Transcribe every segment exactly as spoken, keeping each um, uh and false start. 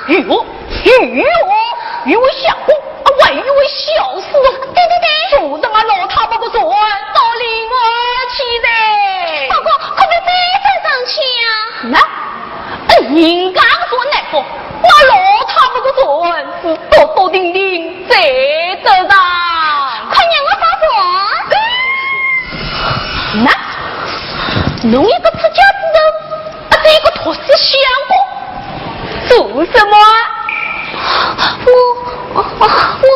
与我，与我，与我相公，啊，还与我小厮哦。对对对。坐等俺老太婆个船到临安去哉。哥哥，可别再上去呀。那，哎，人家个船难过，俺老太婆个船是笃笃定定在得上。快让我上船。那，侬一个出家之人， 啊，这个托死相公，做什么？我，我，我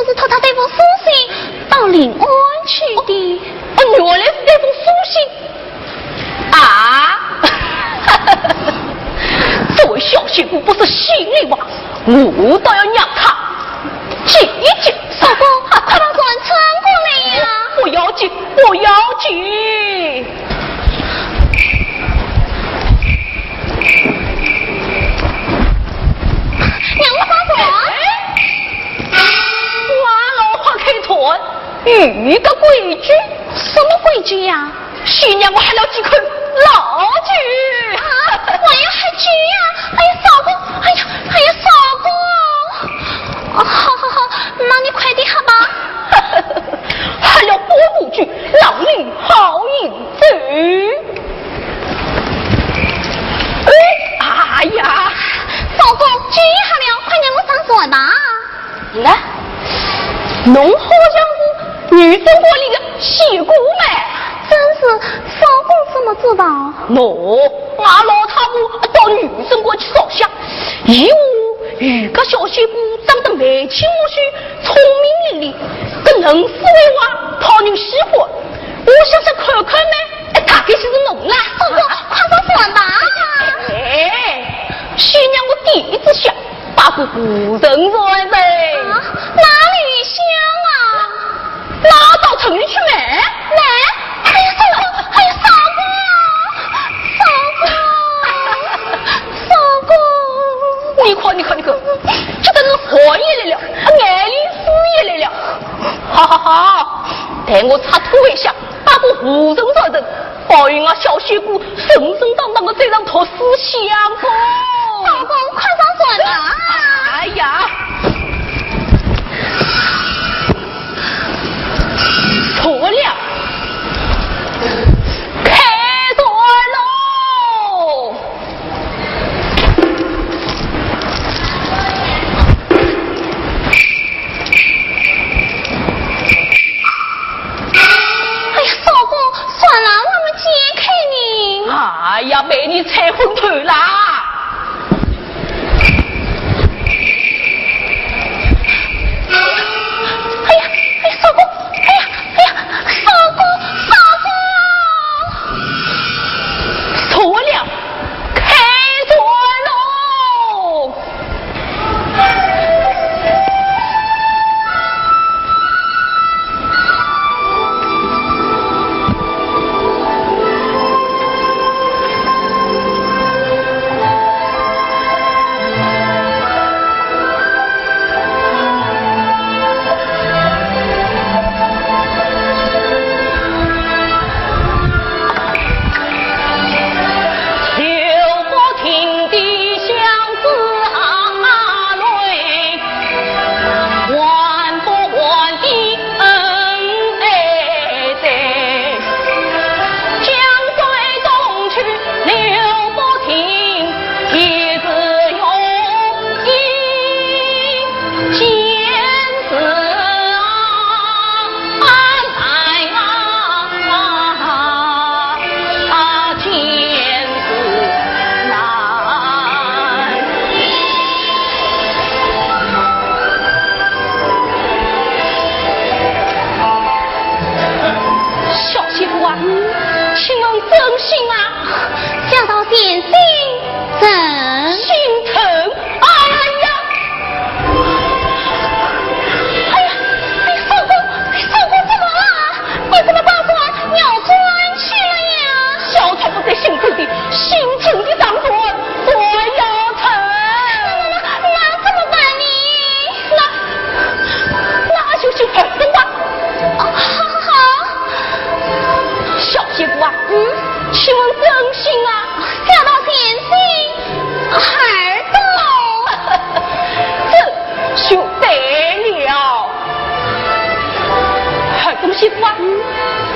是托他这封书信到临安去的。哦，原来是这封书信啊！这位小仙姑不是心里话，我倒要让她见一见。相公，快把船撑过来呀！不要紧，不要紧。 让我上船。哎，我老婆开船，有一个规矩。什么规矩呀？先让我喝了几口老酒。啊，我要喝酒呀！哎呀，相公，哎呀，哎呀，相公。啊，好好好，那你快点喝吧。喝了半壶酒，让你好饮酒。 哎，哎呀，相公，酒也喝了，快让我上船吧。来，侬好像是女贞观里的仙姑嘛。真是，相公怎么知道？喏，俺老太婆到女贞观去烧香，以为有个小仙姑长得眉清目秀，聪明伶俐，搿能说会话，讨人喜欢。我想想看看嘛。 哎，大概就是侬啦。哥哥，快上船吧。哎，先让我点一支香，拜个无尘转呗。啊，哪里有香啊？拿到城里去卖。卖？哎呀，相公，哎呀，相公，相公，相公。你看，你看，你看，这个是好也来了，眼泪水也来了。好好好，待我擦脱一下，拜个无尘转人。 保佑俺小仙姑顺顺当当的再上托死相公。相公，快上船吧。哎呀，错了，开船喽！ 哎呀，相公，算了，我们解开呢。哎呀，被你猜昏头啦！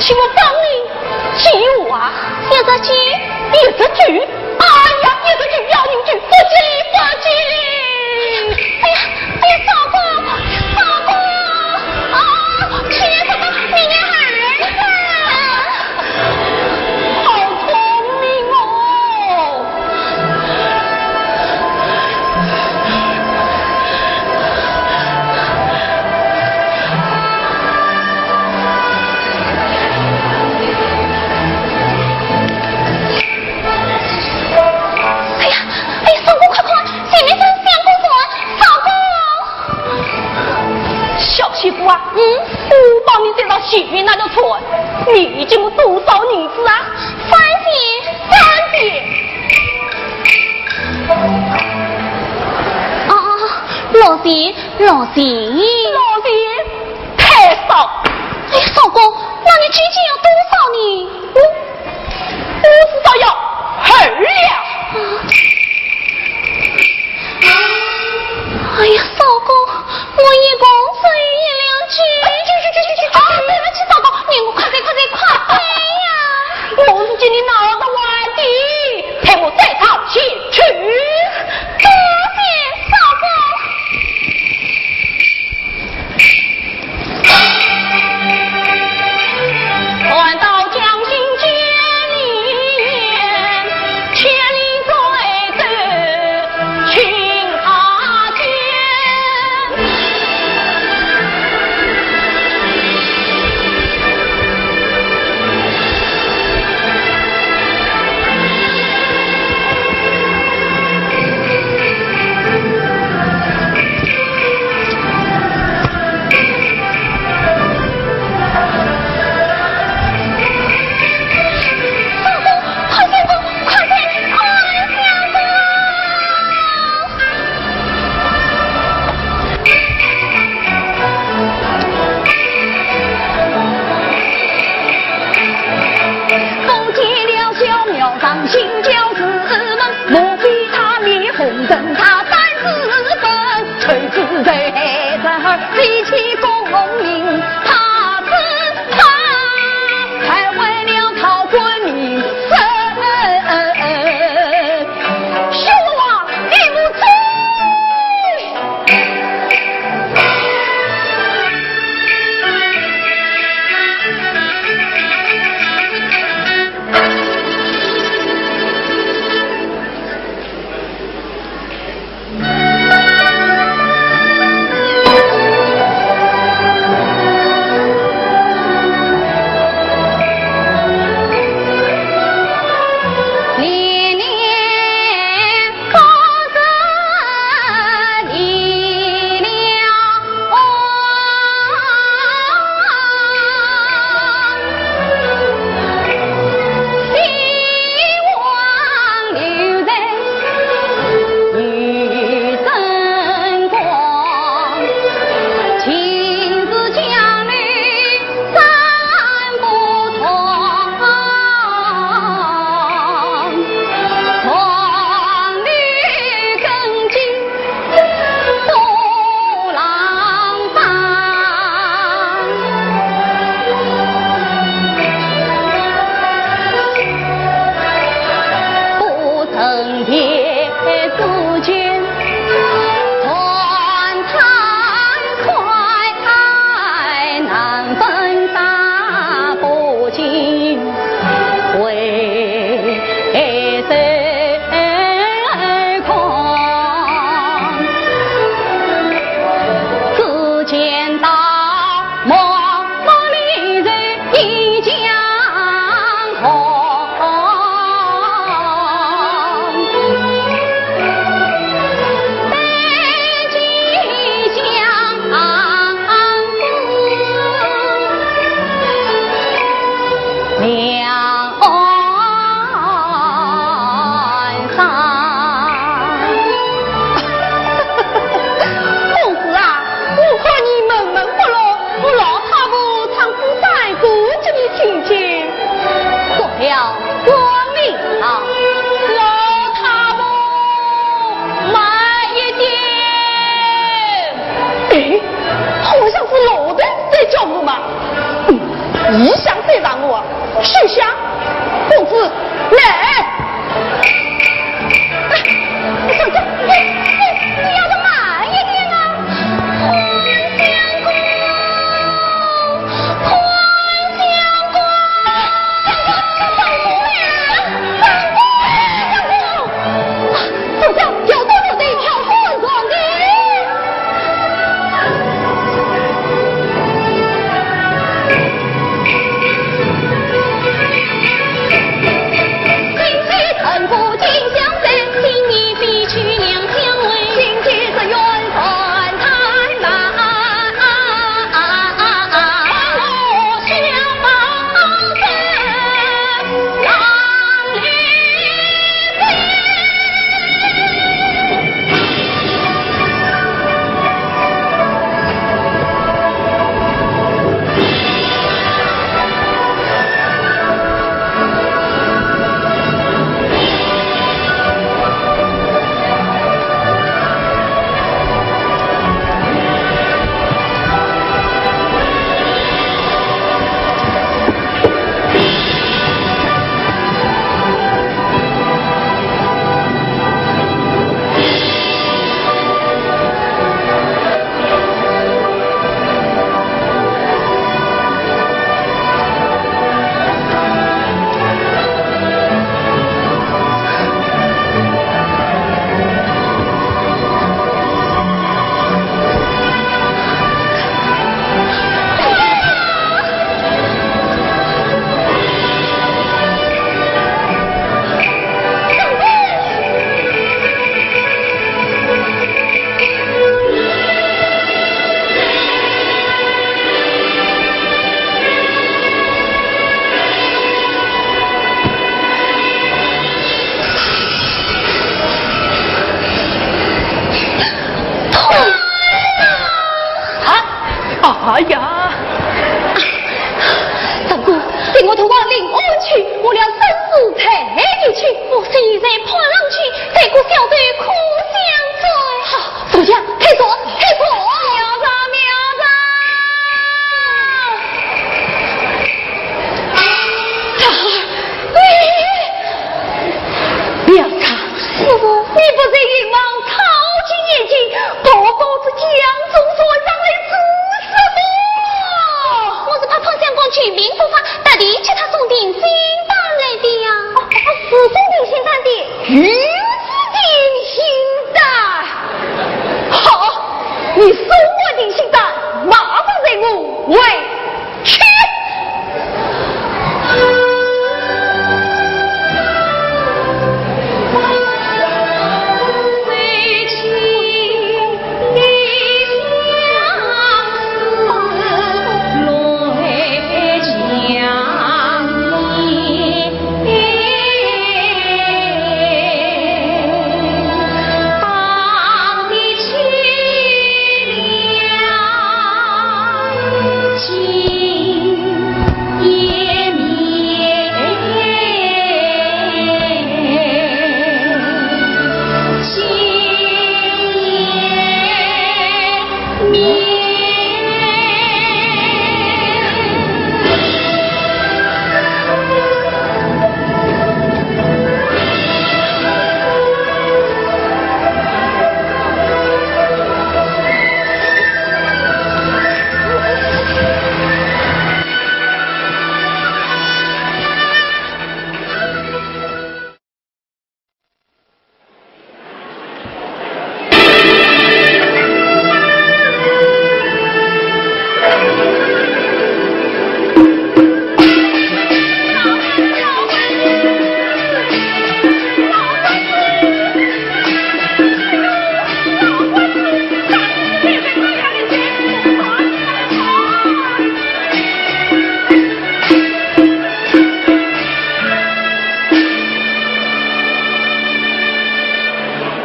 请我帮你救啊！一只鸡，一只鸡，哎呀，一只鸡要命，不吉利，不吉利！哎呀，哎呀，嫂公，嫂公，啊，天哪，你的儿子！好聪明哦！ 哎呀，哎呀，嫂公，快看，前面就是相公船，嫂公！小媳妇啊，嗯？我帮你載到前面那条船，你给我多少银子啊？三千。三千？哦，哦，哦，六千，六千。六千？太少。哎呀，嫂公，那你究竟要多少呢？我 我只少要二两。哎呀，嫂公，我一共只有一两金。去去去去去去！啊，对不起，嫂公，你我快点快点快点呀！我是给你闹着玩的，陪我再上前去。多谢嫂公。 船到江心千里远，千里追舟寻他乡。 不见了小庙上新教子们，莫非他面红，认他三字本，谁知谁在这儿提起功名，怕只怕害坏了陶官名声。 小娃，你不走。公子啊，我看你闷闷不乐，我老太婆唱支山歌给你听听。过了光明堂。老太婆，慢一点。哎，好像是老头在叫我嘛。嗯，一向对上你手握定心胆，马上随我回去。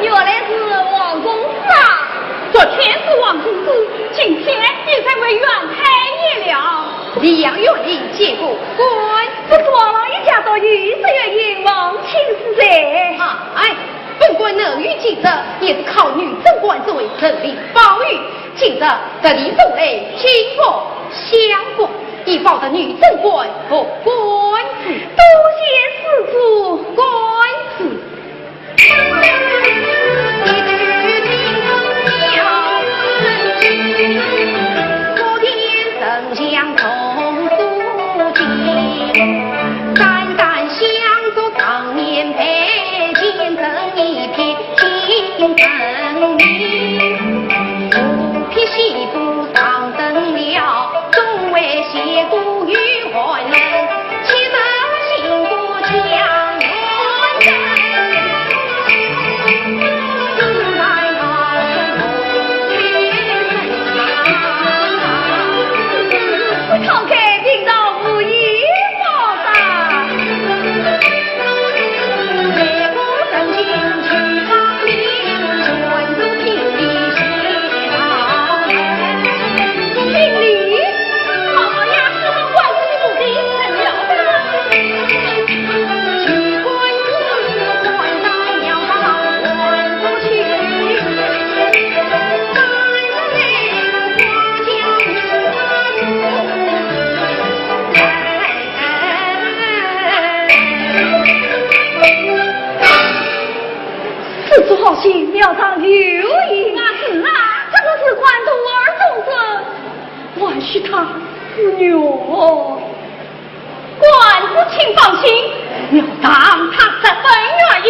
原来是王公子啊！昨天是王公子，今天你成为县太爷了。李阳县令见过官。不知王老爷家中有这样英雄，请是谁？啊，哎，本官能有今日，也是靠女贞观这位陈琳宝玉。今日特地送来金玉香粉，以报答女贞观和官子。多谢施主。官子。施主好心，庙上留影。那是啊，这个是官渡二公子，还是他是女儿。 官子请放心，我让他十分愿意，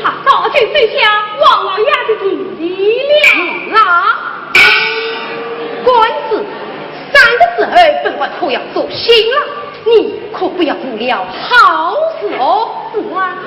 他早就收下王老爷的徒弟了。是啊，官子，三个时候本官可要做兴了，你可不要误了好事哦。是啊。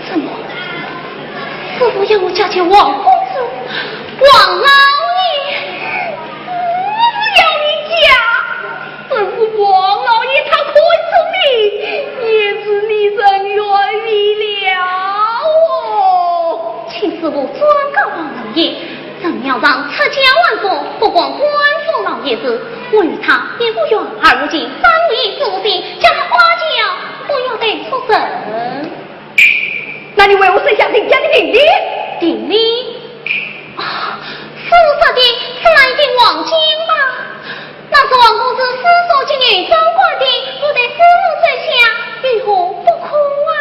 什么？师父要我嫁给王公子？王老爷，师父要你嫁？ 真是王老爷他看中你，也是你人愿意了哦。请师父转告王老爷，陈妙常出家还俗，不管官府老爷事，我与他一无缘，二无情，三无义，四无心，叫他花轿不要得出城。 那你为何生下人家的定力？定力？啊，师父说的是那一锭黄金吗？那是王公子私所给女中官的，我代师父收下，有何不可啊？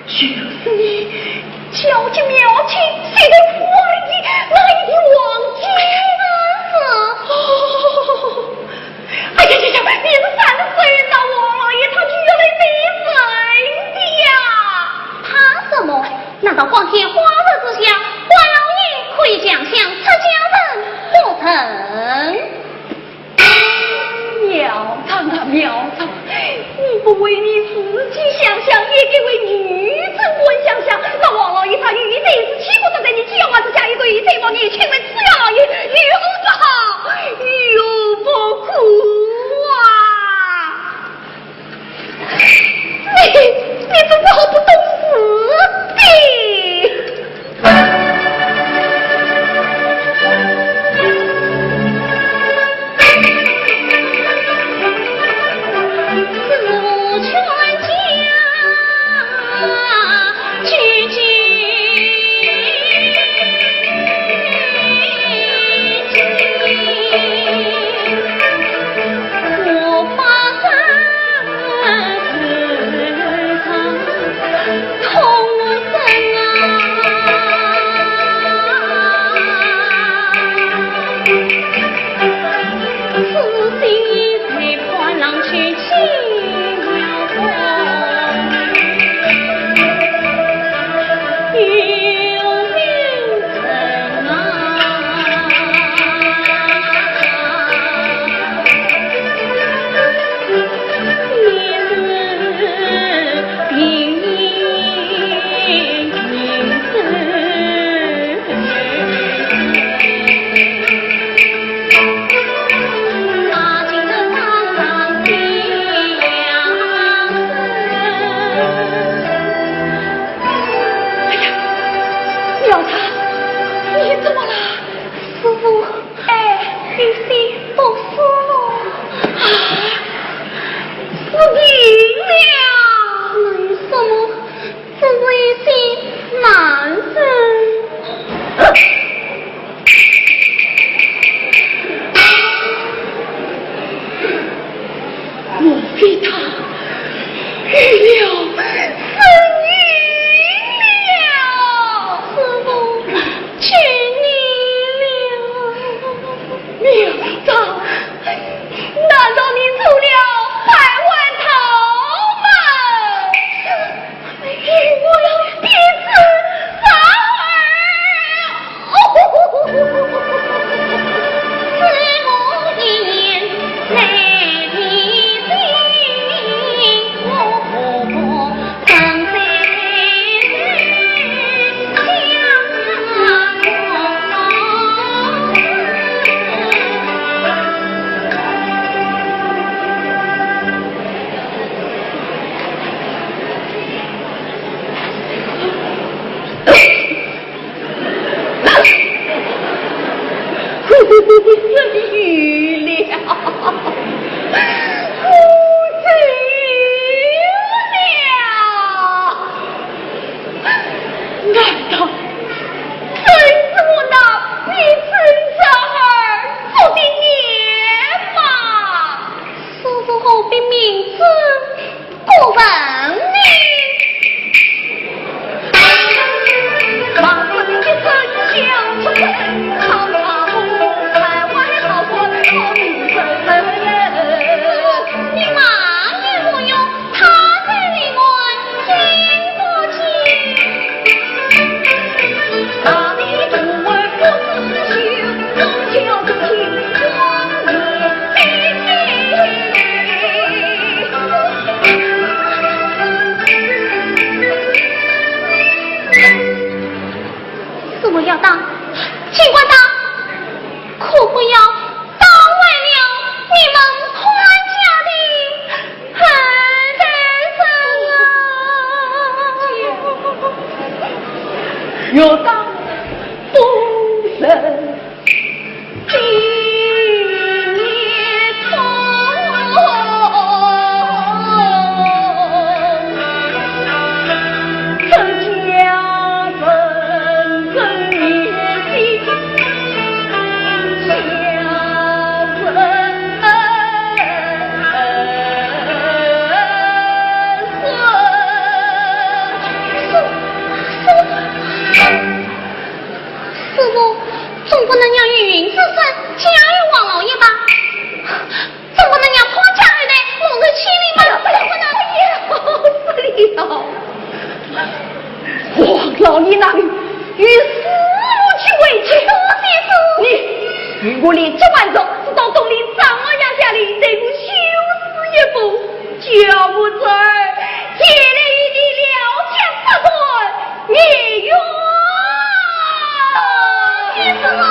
就是你巧计妙计，谁能怀疑那一锭黄金？是，是。哦， 哎呀呀呀，你是三岁，那王老爷他就要来得人的呀。怕什么？难道光天化日之下，王老爷可以强相出家人不成？妙常啊，妙常，你不为你自己想想，也该为女中官想想。那王老爷他有一辈子岂不得在你脚腕之下一跪，再望你请问此老爷，有何不好？ 有何不可啊？你，你真是好不懂事的。我要打，尽管打，可不要打坏了你们潘家的二代人啊！要打不成。 师傅，总不能让云之生嫁与王老爷吧？总不能让潘家二代蒙受牵连吧？不能，不能。不要说了，王老爷那里有师父去回去。师父。你与我立即搬走，直到东林张老爷家里，对我修书一封。 叫我这儿前来与你了结不断，你愿？你是我的。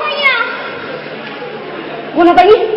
看呀。我那个你